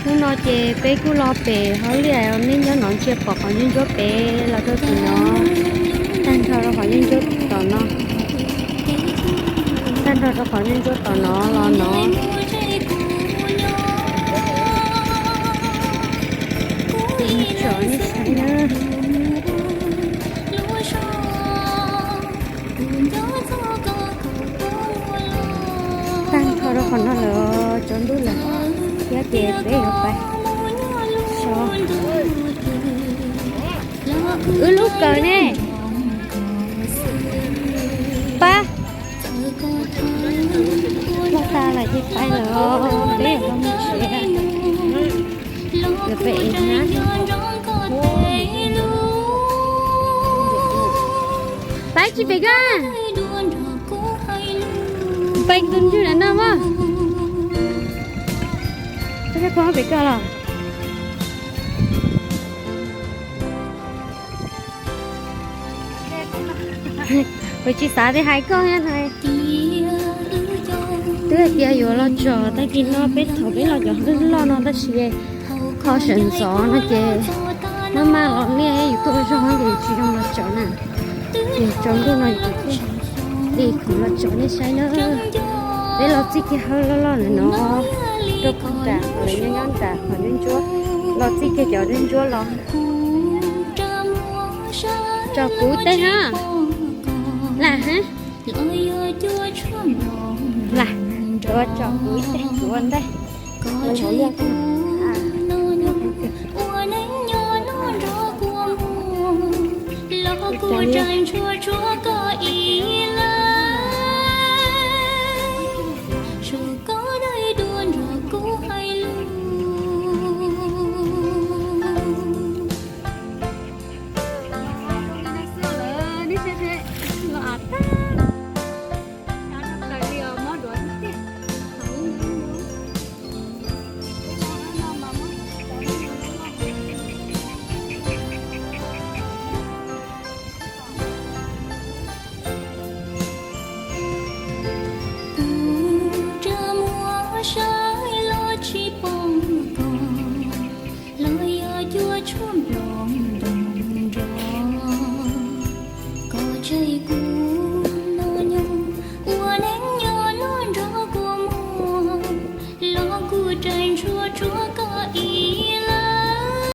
Hnub no ces peb kuj los pem hauv liaj, nej nyob no ntsia pom qhov ntsuab ntsuab pem los rau tim no, tag nrho rau qhov ntsuab ntsuab tom no, tag nrho rau qhov ntsuab ntsuab tom no los no. Tsom nej saib na. Tag nrho rau qhov no lawm, tsaus ntuj lawm thiab ces peb yuav pais so wb lub kawm ne. Pab, loj tas lawm ces pais lawm, peb yuav tau mus tsev. Yuav pem na. Pab tsis pem koj, peb tus ntswg na no mas. Koj pom pem koj los. Kuv tsis xav tias hais koj no, twb hais tias yuav los tsom tag kis no, peb thaum peb los cov hwj loj no tab sis ho sawv ntxov no ces maj maj los liaj yus tuaj zog ces tsis zoo los tsom na. Ces tsaus ntuj no ces thiaj li khoom los tsom nej saib na. Peb los txij kiag hawm loj loj ntawm no rau puag nram, lawv nyob nyob nram qhov ntsuab ntsuab, los txij kiag cov ntsuab ntsuab los. Tsom kuv tej ha. Lam ha. Lam, tsom kuv ib teg kuv ua ntej.